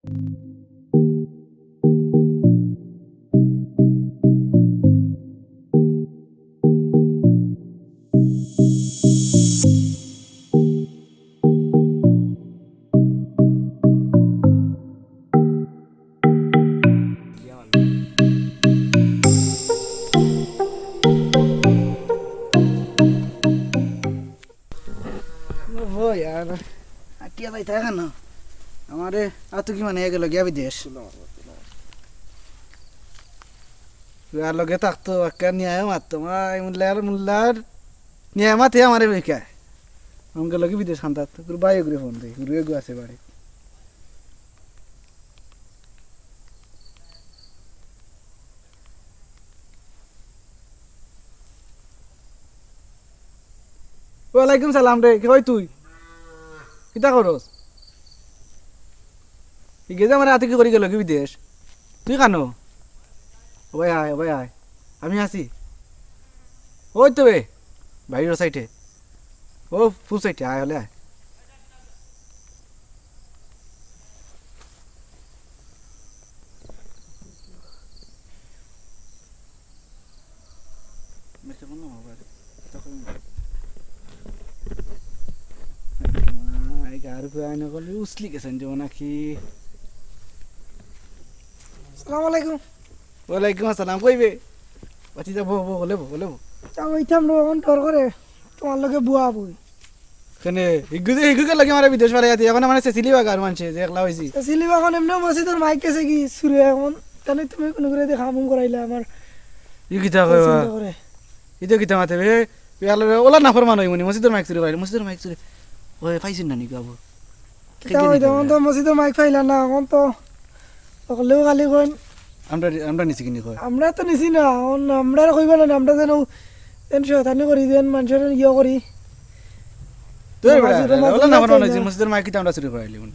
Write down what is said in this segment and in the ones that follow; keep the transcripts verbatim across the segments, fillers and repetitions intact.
ও ইয়ার, আটিয়া যাইতা কেন? আমারে আতু কি মানে গেল গিয়া বিদেশ। আর লগে থাকতো, একটা নিয়ায় মারতো, মাই মুল্লার, মুল্লার নিয়ায় মাতে আমারে বেকায়। আমাকে লগে বিদেশ খান্তাত, গুরু ভাই গুরু ফোন দেই, গুরু এগু আছে বাড়ি। ওয়ালাইকুম সালাম রে, কি কই তুই? কিতা করস? ইগে যে আমার আতু কি করি গেল কি বিদেশ? তুই কানো? ও ভাই আয়, ও ভাই আয়, আমি আছি। ওই তো বে, বাইরের সাইডে, ও ফুল সাইডে আয়, হলে আয়। এই গার উপরে আইন করলে উসলি গেছেন যে নাকি। সালাম আলাইকুম। ওয়ালাইকুম আসসালাম। কইবে? বাতি যা বো, বো, বলে বো, বলে বো। তা ওইতাম রে, অখন ডর করে। তোমার লগে বুয়া বই। কেনে? ইগু যে, ইগুকে লগে আমারে বিদেশ ফালাইয়া দি, অখন আমারে সেসিলি বাগার মানছে যে একলা অইছি। সেসিলি বাগান এমনে মসজিদর মাইক গেছে কি সুরে অখন? তাহলে তুমি কোন করে দেখা মুম করাইলা আমার। ই কিতা কয় বা? চিন্তা করে। ইতো কিতা মাতে বে? ওলা না ফরমান অইমুনি, মসজিদর মাইক চুরি করাইলে, মসজিদর মাইক চুরি। ওই, পাইছইন না নি বাবু? কিতা অইতো, অখন তো মসজিদর মাইক পাইলা না, অখন তো হকলেউ খালি কইন। আমরা, আমরা নিছি কিনি কয়? আমরা তো নিছি না, অখন আমরা কইবা না, আমরা যেন, যেন শয়তানি করি, যেন মানষর ইয়ে করি। তো এবার, মসজিদর মাঝে ওলা না আমরা ফরমান যাই অইছে, না। মসজিদর মাইক কিতা আমরা চুরি করাইলি মানে।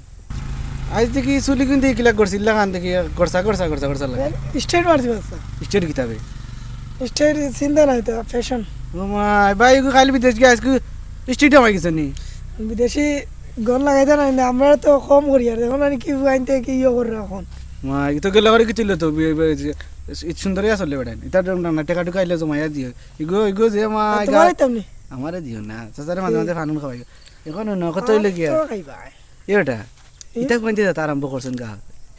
আইজ দেখি চুলি কিন্তু ইকিলা করছিল, লাগান দেখি গড়সা, গড়সা, গড়সা, গড়সা লাগে। Straight মারছি বাচ্চা। Straight কিতাবে? Straight চিন্তা নাই তো, fashion। ও মাই, ভাই, ইগু খালি বিদেশ গিয়া আইজকু straight হয়ে গেছে নি? বিদেশি গন লাগাইতা নাই না, আমরা তো কম করি আর, অখন আর কি আনতে কি ইয়ে করে অখন। মা, ই তো গেলে করে কি তুইলো তো, বি-, বি-, যে, ই সুন্দরী আসলে বেটা। ইতা না, না, টেকা টুকা আইলে জমাইয়া দিও। ইগো, ইগো যে মা, আর গা-, তোমার আইতাম নি? আমারে দিও না। চাচারে মাঝে মাঝে ফানুন খাওয়াই। অখন অন্য কত অইলো গিয়া? তো খাইবা। এ বেটা, হুম? ইতা কইতে যাতা আরম্ভ করছেন গা।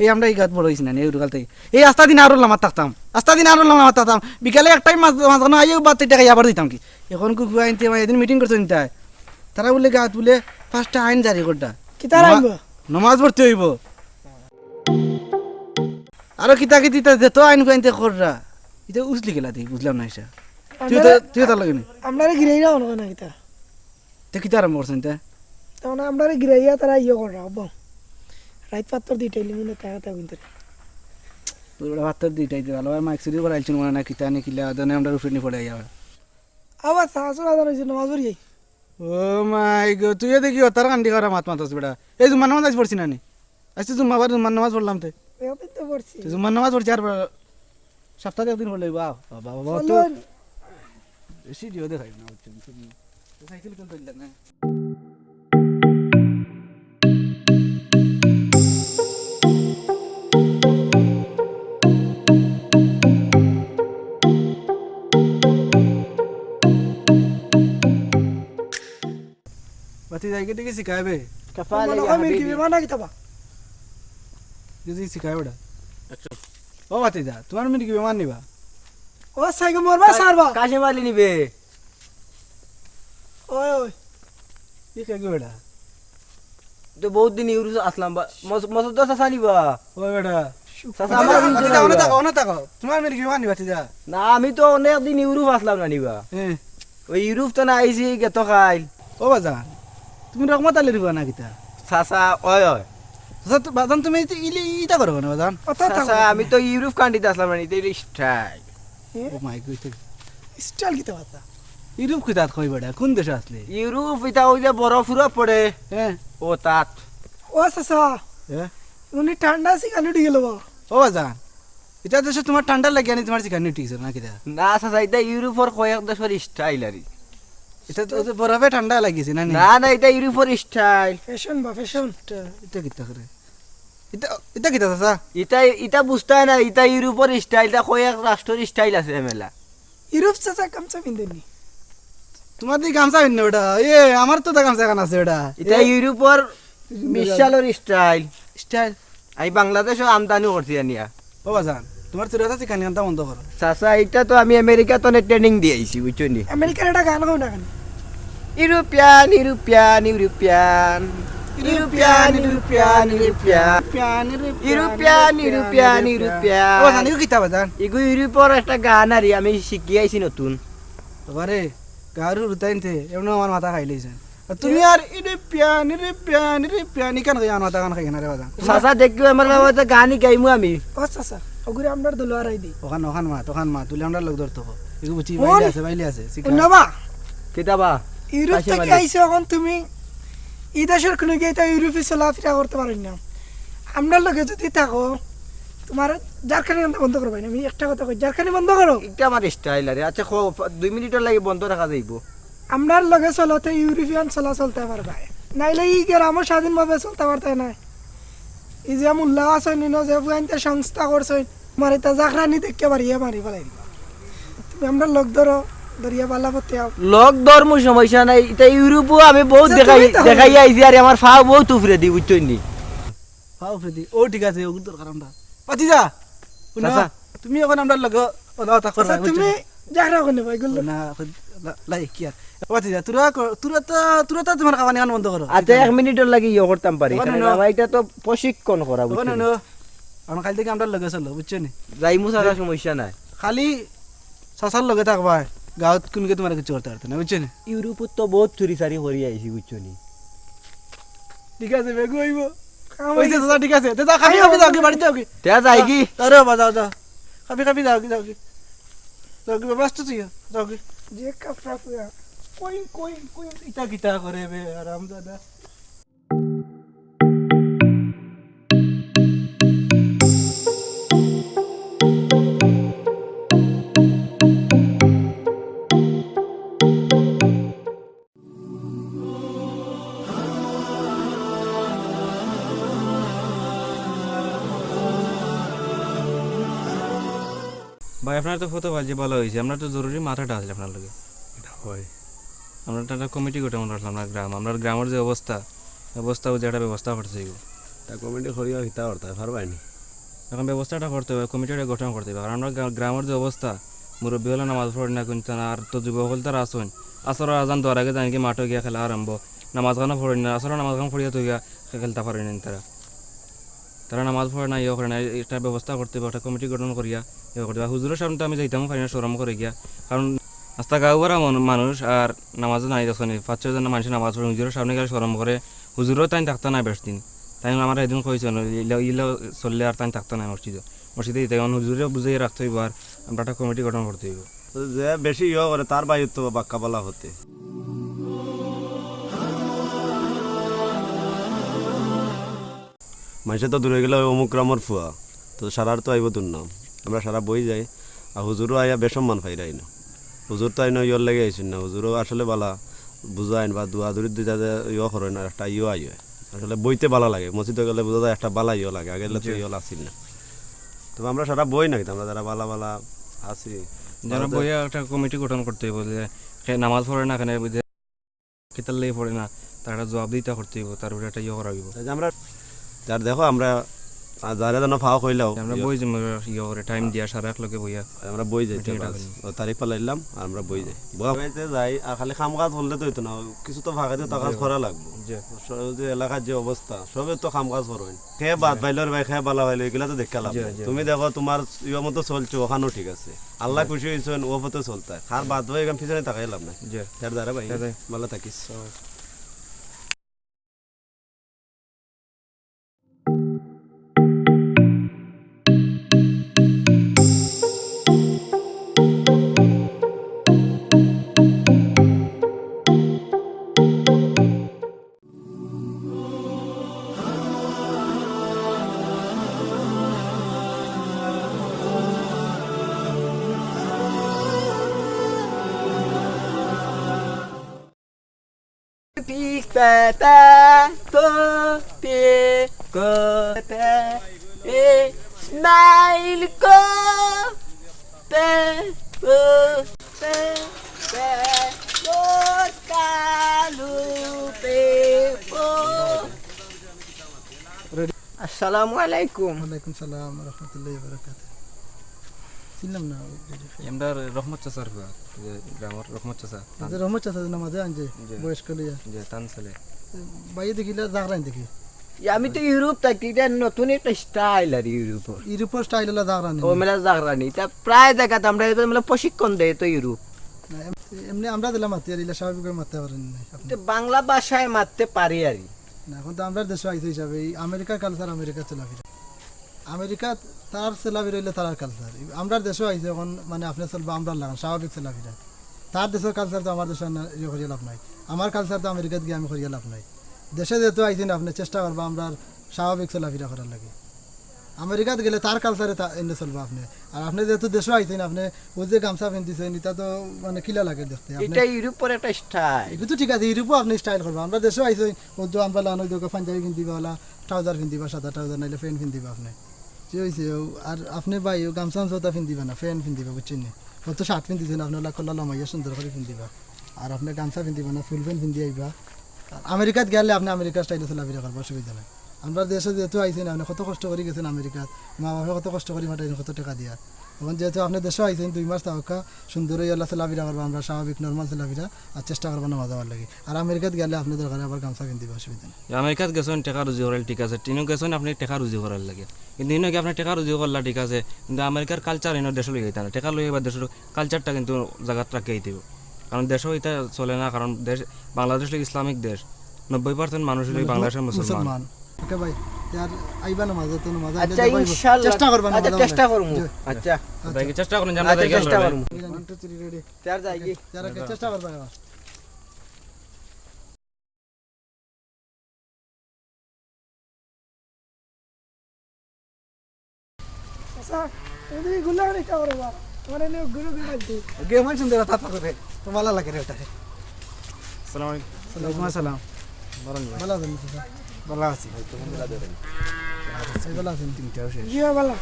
এই আমরা ই গাত বড় অইছি না, এই উরগাল তাই। এই আস্তা দিন আরো লামাত থাকতাম। আস্তা দিন আরো লামাত থাকতাম। বিকালে একটাই মাছ, মাছ খানো আইও বাদ টেকা আবার দিতাম কি। অখন কুকুয়া আনতে আমার এদিন meeting করছেন তাই। তারা বুলে গাত বুলে পাঁচটা আইন জারি করতা। কিতা আইন নমা-, বা? নমাজ পড়তে অইবো। আরো কিতা কিতা ইতা যেত আইন কইনতে কররা। ইতা উসলি গেলা দি, বুঝলাম না ইসা। তুই তো, আমরারে, তুই তো লাগে নি। আমরারে গিরাইরা অনো না কিতা? তে কিতা আরম্ভ করছেন তে? তা মানে আমরারে গিরাইয়া তারা ইয়ে কররা, অব্বা। রাইত পাত্তর দুইটাই লিমু না, তারা তারা কিন্তু। তোর বেটা পাত্তর দুইটাই দে, ভালো ভাই মাইক চুরি করাইলছুন মানে না, কিতা নি কিলা, দনে আমরা রুফে নি পড়ে যাওয়া। আবার সাহস রাজা রইছে, নমাজ পড়ি। ও মাই গো, তুই এ দেখি অতার কান্দি করা মাত মাতস বেটা। এই জুম্মার নামাজ আইজ পড়ছি না নি? আইজ তো জুম্মাবার, জুম্মার নামাজ পড়লাম তে। এ তো পড়ছি। তো জুম্মার নামাজ পড়ছি আর সপ্তাহে একদিন পড়লে, বাহ, বাহ, বাহ, বাহ, তো চলুন। বেশি জিও দেখাই না, বুঝছেন? তুমি তো সাইকেল কোন ধরলে না? বাতি যাই গেটে গেছি কাইবে। কপালে তোমার নাকি হাবিবি। মির্গি বেমার নাকি তবা? যদি শিখায় বেটা। আচ্ছা। ও বাতি যা, তোমার মির্গি বেমার নিবা? ও সাইকে মরবা কা-, সারবা। কাশে মারলি নিবে। ওই, ওই। কি খাইবে বেটা? তো বহুত দিন ইউরোপ আসলাম বা, মস-, মসুদ দা চাচা নিবা। ওই বেটা। চাচা, বাতি আমার যা, কিন্তু বাতি যা, অনে থাকো, অনে থাকো। তোমার মির্গি বেমার নিবা, বাতি যা। না, আমি তো অনেক দিন ইউরোপ আসলাম না নিবা। হ্যাঁ। ওই ইউরোপ তো না আইছি, গেত খাইল। ও বাজান, তুমি রহমত আলীর ফুয়া না কিতা? চাচা, ওই, ওই। চাচা, তো বাজান, তুমি ইতে ইলি-, ইতা করো না বাজান? অত চাচা, থাকো। আমি তো ইউরোপ কান্ট্রিত আসলাম না, ইতে ইলি style। এ? ও মাই গড, ইতে style কিতা বাজান? ইউরোপ কিতা কই বেটা? কোন দেশে আসলে? ইউরোপ ইতা ওই যে বরফ উরফ পড়ে। হ্যাঁ। ও তাত। ও চাচা, হ্যাঁ? উনি ঠান্ডা আছে, কেন উঠি গেল বা? ও বাজান, ইতা দেশে তোমার ঠান্ডা লাগে, আনি তোমার চিকানি উঠি গেছে না কিতা? না চাচা, ইতা ইউরোপর কয়েক দেশর style আর কি। ইতা তো ওই যে বরফে ঠান্ডা লাগিছে না নি? না, না, ইতা ইউরোপর style। Fashion বা fashion। ইতা, ইতা কিতা করে? ইটা, ইটা কিতা চাচা? ইটা, ইটা বুঝতায় না, ইটা ইউরোপর স্টাইল, ইটা কয়েক রাষ্ট্রর স্টাইল আছে মেলা। ইউরোপ চাচা গামছা পিন্দে নি? তুমার দি গামছা পিন্দে ওটা? এ, আমার তো তা গামছা খান আছে ওটা। ইটা এ? ইউরোপর বিশ সালর স্টাইল। স্টাইল? আমি বাংলাদেশো আমদানি করছি আনিয়া। ও বাজান, তুমার চুরাতা চিকানি খানতা বন্ধ করো। চাচা, ইটা তো আমি আমেরিকাত ট্রেনিং দিয়া আইছি, বুঝছো নি? আমেরিকার একটা গান গাও না কেন? European, European, European. European, European, European. European, European, European. ও বাজান, ইগু কিতা বাজান? ইগু ইউরোপর একটা গান আরি আমি শিখি আইছি নতুন। বাবারে, গারু রুতাইনতে, এমন আমার মাথা খাইলাইছে। আর তুমি আর ইউরোপিয়ান, ইউরোপিয়ান, ইউরোপিয়ান, ইখান কই আমার মাথা খান খাই না রে বাজান। চাচা, দেখিও আমার বাবা তো গানই গাইমু আমি। ও চাচা, ওগুরে আমরার দল আরাই দি। ওখান, ওখান মাত, ওখান মাত, তুলে আমরার লগ ধরতো। এগু বুঝি, বাইলে আছে, বাইলে আছে, শিখা। উন্নবা। কিতা বা? ইউরোপ থাকি আইছো অখন তুমি, ই দেশর কুনু গিয়া তো ইউরোপে চলাফিরা করতে পারইন না। আমরার লগে যুদি থাকো, তুমার জারখানি বন্ধ করবায় না, আমি একটা কথা কই, জারখানি বন্ধ করো। ইটা আমার স্টাইল আরে। আচ্ছা, কও, দুই মিনিটর লাগি বন্ধ রাখা যাইবো? আমরার লগে চলতে ইউরোপিয়ান চলা চলতে পারবায়, নাইলে ই গ্রামো স্বাধীনভাবে চলতে পারতায় নায়। ই যে মোল্লা আছইন, ইনো যে ফুয়াইন্তে সংস্থা করছইন, মারি তা জাখরানি দেখিয়া বাড়িয়া মারি ফালাই দিবা। তুমি আমরার লগ ধরো, ধরিয়া বালা পথে আও। লগ ধরমু, সমস্যা নাই। ইটা ইউরোপো আমি বউত আচ্ছা, দেখাই, তুমি তো দেখাই আইছি, আর আমার ফাও বউত উফরেদি, বুঝছো নি? ফাও উফরেদি, ও ঠিক আছে, ওগুর দরকার আমরা। পাতি যা, হুনো, চাচা। তুমি অখন আমরার লগে কথা কথা করো, আচ্ছা, বুঝছো তুমি নি? জাখরা কোনে ভাই, গুল্লো? না, লা-, লাই কি আর? পাতি যা, তোরা ক-, তোরা তো, তোরা তো তুমার খাওয়ানি খান বন্ধ করো। আচ্ছা, এক মিনিটর লাগি ইয়ে করতাম পারি। ওখানে কারণ নো। আমার ইটা তো প্রশিক্ষণ করা, বুঝছো ওখানে নি? নো। কারণ কাইল থাকি আমরার লগে চলো, বুঝছো নি? যাইমু চাচা, সমস্যা নাই। খালি চাচার লগে থাকবায়, গাঁওত কুনুকে তুমারে কিচ্ছু করতে পারতো না, বুঝছো নি? ইউরোপত তো বউত চুরি চারি করি আইছি, বুঝছো নি? ঠিক আছে, বেগু অইবো। কাম অইছে অইছে। চাচা, ঠিক আছে। তে যা, খাবি আইও, খাবি যাও কি, আইও। বাড়িত যাও কি? তে যাই কি? আরে বাবা, যাও, যাও। খাবি খাবি যাও কি, যাও কি? যাও কি, বাবা, আসতো তুই, যাও কি? যে কাপড়া পুরা। কই, কই, কই, ইটা কিতা করে বে, আরাম দাদা। ভাই, আপনার তো ফটো ভাই যে ভালা অইছে, আমরা তো জরুরি মাতাটা আছিল আপনার লগে। ইটা অয়। আমরা তো একটা কমিটি গঠন করলাম না গ্রাম, আমরার গ্রামর যে অবস্থা, অবস্থা বুঝে একটা ব্যবস্থা করতে অইবো। তা কমিটি করিয়া কিতা করতে অয়, পারবায় নি? অখন ব্যবস্থাটা করতে অইবো, কমিটি একটা গঠন করতে অইবো। কারণ আমরার গ্রা-, গ্রামর যে অবস্থা, মুরব্বি অকলে নামাজ পড়ইন না, কিন্তু আর তো যুবক অকল তারা আছইন। আসরর আজান দেওয়ার আগে যাইন গি মাঠো গিয়া খেলা আরম্ভ। নামাজ খানো পড়ইন না, আসরর নামাজ খান পড়িয়া থইয়া খে-, খেলতা পারইন না তারা। তারা নামাজ পড়ে না, ইয়ে করে না, একটা ব্যবস্থা করতে অইবো, একটা কমিটি গঠন করিয়া ইয়ে করতে অইবো। আর হুজুরর সামনে তো আমি যাইতামও পারি না, শরম করে গিয়া। কারণ আস্তা গাঁও ভরা মন-, মানুষ আর নামাজও নাই, দেখছো নি, পাঁচ ছয় জন মানুষে নামাজ পড়ে, হুজুরর সামনে গেলে শরম করে, হুজুরও তাইন থাকতা না বেশ দিন। তাইন আমারে এদিন কইছইন, ইলা, ইলা চললে আর তাইন থাকতা না মসজিদো। মসজিদে দিতে অখন হুজুরে বুঝাইয়া রাখতে অইবো, আর আমরা একটা কমিটি গঠন করতে অইবো। তো যে বেশি ইয়ে করে, তার ভাই তো বাক্কা বলা হতে। মানষে তো দূরে গেলে অমুক গ্রামর ফুয়া, তো সারার তো আইবো দুর্নাম। আমরা সারা বই যাই, আর হুজুরও আইয়া বেসম্মান পাইরা আইন। হুজুর তো আইন ইয়র লাগি আইছইন না, হুজুরও আসলে বালা বুঝাইন বা দোয়া দূরি দিতে যে ইয়ে করইন, আর একটা ইয়ে আইয়। আসলে বইতে বালা লাগে, মসজিদো গেলে বুঝা যায় একটা বালা ইয়ে লাগে, আগে তো জি। ইয়ে আছিল না। তবে আমরা সারা বই না কিন্তু, আমরা যারা বালা বালা আছি, যারা তারা তো বইয়া একটা কমিটি গঠন করতে অইবো যে কে নামাজ পড়ে না, কেনে বুঝে কিতার লাগি পড়ে না, তার একটা জবাব দিতা করতে অইবো, তার উপরে একটা ইয়ে করা অইবো। এই যে আমরা যার দেখো, আমরা আর যারা যেন ফাও কইলাও, আমরা ইয়ে। বই যে ইয়ে করে টাইম দিয়া সারা এক লগে বইয়া। আমরা বই যাইতে মিটিং এটা বাস। করি। ও তারিখ পালাইলাম আর আমরা বই যাই। বইতে যাই আর খালি কাম কাজ করলে তো অইতো না, কিছু তো ফাঁকে তো কাজ জি। করা লাগবো। জি। স-, যে এলাকার যে অবস্থা, সবে তো কাম কাজ করইন। কে বাদ জি। পাইলো রে ভাই, কে বালা পাইলো, এগুলা তো দেখা লাভ জি, নাই। জি, তুমি জি। দেখো তুমার ইয়ে মতো চলছে, ওখানেও ঠিক আছে। আল্লাহ জি। খুশি অইছইন, ও পথে চলতে হয়। কার বাদ ভাই এখান পিছনে তাকাই লাভ নাই। জি। যার দ্বারা ভাই, জি, জি। ভালা থাকিস। Mail ko pe po pe pe por kalu pe po. আসসালামু আলাইকুম। ওয়ালাইকুম সালাম ওয়া রাহমাতুল্লাহি ওয়া বারাকাতুহু। চিনলাম না। আমরা রহমত চাচার পুয়া, যে গ্রামের রহমত চাচা। এই যে রহমত চাচা যে নামাজে আনছে, জি। বয়স্ক লইয়া। জি, তান ছেলে। ভাই দেখিলা জাগরানি দেখি। ই, আমি তো ইউরোপ থাকি, ইটা নতুন একটা স্টাইল আর ইউরোপর। ইউরোপর স্টাইল হলো জাগরানি। ও মেলা জাগরানি। ইটা প্রায় জাগাত আমরা ইটা মেলা প্রশিক্ষণ দেয় তো ইউরোপ। না, এম-, এমনি আমরা দিলাম মাতি আর ইলা স্বাভাবিকভাবে মাততে পারেন না আপনি। ইটা বাংলা ভাষায় মাততে পারি আর কি। না, এখন তো আমরার দেশো আইছে হিসাবে এই আমেরিকার কালচার আমেরিকাত চলাফিরা। আমেরিকাত তারার চলাফিরা অইলে তারার কালচার। আমরার দেশো আইছে এখন মানে আপনি চলবা আমরার লাখান স্বাভাবিক চলাফিরা। তার দেশর কালচার তো আমার দেশো না ইয়ে করিয়া লাভ নাই। আমার কালচার তো আমেরিকাত গিয়া আমি করিয়া লাভ নাই। দেশে যেহেতু আইছি না, আপনি চেষ্টা করবা আমরার স্বাভাবিক চলাফিরা করার লাগি। আমেরিকাত গেলে তার কালচারে তা এনে চলবা আপনি। আর আপনি যেহেতু দেশো আইছেন, আপনি ওই যে গামছা পিন্দিছেন, ইটা তো মানে কিলা লাগে দেখতে। আপনি ইটা ইউরোপর একটা স্টাইল। ইটা তো ঠিক আছে, ইউরোপও আপনি স্টাইল করবা। আমরা দেশো আইছেন, ও তো আমরা লাগানো দেখো পাঞ্জাবি পিন্দিবা, ওলা ট্রাউজার পিন্দিবা, সাদা ট্রাউজার নাইলে প্যান্ট পিন্দিবা আপনি। যে হইছে, ও আর আপনি ভাই, ও গামছা আনছে, ওটা পিন্দিবা না, প্যান্ট পিন্দিবা, বুঝছেন নি? ও তো শার্ট পিন্দিছেন, আপনি ওলা কল্লা লামাইয়া সুন্দর করে পিন্দিবা। আর আপনি গামছা পিন্দিবা না, ফুল প্যান্ট পিন্দি আইবা। আর আমেরিকাত গেলে আপনি আমেরিকার স্টাইলে চলাফিরা করবা, অসুবিধা নাই। আমরা দেশে যেহেতু আইছেন, আপনি কত কষ্ট করে গেছেন আমেরিকাত, মা বাপে কত কষ্ট করে পাঠাইছেন, কত টাকা দিয়া। এখন যেহেতু আপনি দেশো আইছেন, দুই মাস থাকা, সুন্দর হয়ে আল্লাহ চলাফিরা করবা, আমরা স্বাভাবিক নরমাল চলাফিরা, আর চেষ্টা করবা নামাজ যাওয়ার লাগি। আর আমেরিকাত গেলে আপনি দরকারে আবার গামছা পিন্দিবা, অসুবিধা নেই। আমেরিকাত গেছেন টেকা রুজি করার, ঠিক আছে, ইনো গেছেন আপনি টেকা রুজি করার লাগি, কিন্তু ইনো কি আপনি টেকা রুজি করলা, ঠিক আছে, কিন্তু আমেরিকার কালচার ইনো দেশো লই যাইতা না, টেকা লই এবার দেশের কালচারটা কিন্তু জাগাত রাখি আইতে হইব। কারণ দেশো ইটা চলে না, কারণ দেশ, বাংলাদেশ হলো ইসলামিক দেশ, নব্বই পার্সেন্ট মানুষ হলো মুসল-, বাংলাদেশের মুসলমান। মুসলমান। ওকে ভাই, ইয়ার আইবা নামাজ, তো নামাজ আইলে আচ্ছা, দেখবা আইবা। ইনশাআল্লাহ। চেষ্টা করবা আচ্ছা, নামাজ চেষ্টা আইলে। করমু। জি। আচ্ছা। আচ্ছা। দেখি চেষ্টা করুন, জানা আচ্ছা, দেখি চেষ্টা আমরা। করমু। One, two, three, ready। ইয়ার যাই কি? ইয়ার আগে চেষ্টা করবা এবার। আচ্ছা, তুমি গুলা রে কা রে বা? তোমার এনে গুরু গুরু মারতে। গেম সুন্দর তা করে। তো ভালো লাগে রে ওটা। আসসালামু আলাইকুম। ওয়ালাইকুম আসসালাম। ভালো আছেন? ভালো আছি। এই ভালো আছেন? তিনটাও শেষ। জি, ভালো।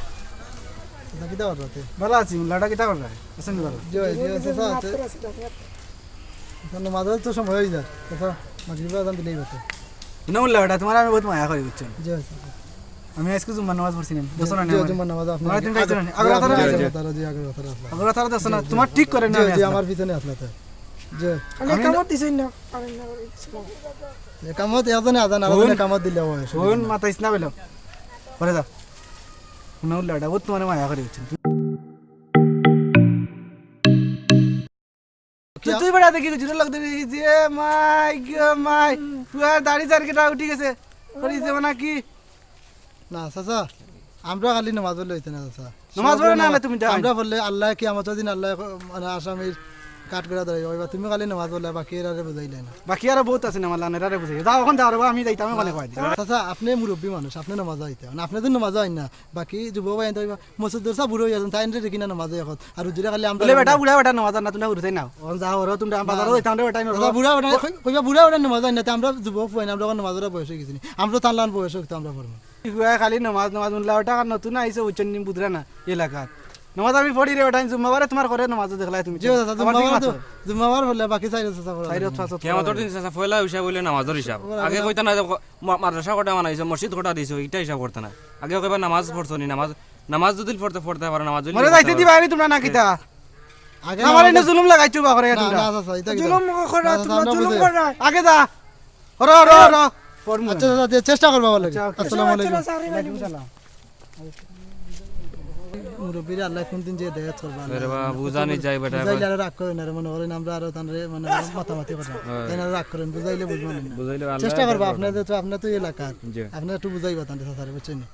এটা কিতা করতে? ভালো আছি, লাটা কিতা করতে? আছেন ভালো? জি, জি, আচ্ছা, আচ্ছা। নামাজের তো সময় হয়ে যায়। আচ্ছা, মাগরিবের আজান দিলেই হতো। না, উল্লা বেটা, তোমার আমি বহুত মায়া করি, বুঝছো? জি, আচ্ছা, আচ্ছা। আমি আজকে জুম্মার নামাজ পড়ছি না, জি, দেখছো না? জি, আমার জুম্মার নামাজ আপনি আমার তুমি আগে, পাইছো না? জি, আগে কথা জি, না জি, আছে। জি, আগে কথা আছে। আগে কথা আছে, দেখছো না? জি, জি। তোমার ঠিক করে না, জি, আমি জি, আসলাম। আমার পিছনে আসলে তো। জি। আমি আমি কামত দিছই না, পারেন না, পারেন না। এ কামত এজনে আজান, আর হুন। এজনে কামত দিলে হয়, অসুবিধা হুন, নাই। মাথা ইসনা বেলো। পরে যা। না, উল্লা বেটা, বহুত তোমার মায়া করি, বুঝছো? তুই, তুই বেটা দেখি, তুই লোক দেখি, যে মাই গো মাই, পুরা দাড়ি চার কেটা উঠি গেছে। করি দেব নাকি? না, চাচা, আমরা খালি নামাজ পড়লে হইতে না, চাচা। নামাজ পড়ে না, না, তুমি যাও। আমরা পড়লে আল্লাহ কিয়ামতের দিন আল্লাহ মানে আসামির কাঠ করে দাঁড়াইবো। এবার তুমি খালি নামাজ পড়লে, বাকি এরারে বুঝাইলে না। বাকি আরো বহুত আছে নামাজ লান, এরারে বুঝাই। যাও, এখন যাও রে বা, আমি যাইতাম, ওখানে কয় দিন। চাচা, আপনি মুরব্বী মানুষ, আপনি নামাজ আইতে। মানে আপনি যদি নামাজ আইন না, বাকি যুবক ভাই আনতে হইবা। মসজিদ দরসা বুড়া হইয়া যান, তাই আনতে দেখি না নামাজে এখন। আর হুজুরে খালি আমরা বলে, "বেটা, বুড়া বেটা নামাজ জানে না, তোমরা হুরুতাই নাও।" অন যা হরো, তোমরা না, বাজারও না। যাইতাম রে বেটা, ইনো দাদা, হরো। বুড়া বেটা, কই-, কইবা বুড়া বেটা নামাজ জানে না, তে আমরা যুবক ফুয়াইন, আমরা এখন নামাজের বয়স হয়ে গেছি নি। আমরা তো আল্লাহর বয়স হইতো আমরা পড়বো। ফুয়াই খালি নামাজ, নামাজ, উল্লা বেটা, আর নতুন আইছো, উচ্চ নিম বুঝরা না এলাকার। নামাজ আমি পড়ি রে বেটা, জুম্মাবারে তোমার করে নামাজ দেখলাই তুমি। জি দাদা, আবার জুম্মাবার ঠিক তো, আছে। জুম্মাবার বললে বাকি চাইরে চাচা পড়া চাইরে লাগে। চাচা কিয়ামতর দিন চাচা পয়লা হিসাব হইলে নামাজর হিসাব। পড়া আগে লাগে। কইতা না যে ক-, মা-, মাদ্রাসা কটা বানাইছো, মসজিদ কটা দিছো, ইটা হিসাব করতা না। আগে কইবা নামাজ পড়ছো নি, নামাজ, নামাজ যদি পড়তে, পড়তে পারো, নামাজ যদি মরে পড়তে যাইতে পারো। দিবা নি তোমরা না কিতা? আগে আমার নামাজ এনে জুলুম লাগাইছো বা করে না, তোমরা। না, চাচা, ইটা কিতা? জুলুম করো, না, চাচা, তোমরা আমরা জুলুম বুঝাই। করো। আগে যা। হরো, হরো, হরো। পড়মু। আচ্ছা, চাচা, দে, চেষ্টা করবা বলে। আচ্ছা, ওকে। আসসালামু আলাইকুম। ওয়ালাইকুম সালাম। মুরব্বীরা আল্লাহ কোন দিন যে হেদায়েত করবা, আল্লাহ আরে বাবা, জানে। বুঝানি যায় বেটা, বুঝাইলে এবার। আর রাগ করেন, আর মনে করেন আমরা আরো তানরে মানে মাতামাতি করলাম। হ্যাঁ। তাই না রাগ করেন, বুঝাইলে বুঝবেন না। বুঝাইলে আল্লাহ চেষ্টা করবা, হেদায়েত আপনাদের তো, আপনার তো এলাকার। জি। আপনি একটু বুঝাইবা তানরে, চাচারে, বুঝছেন নি?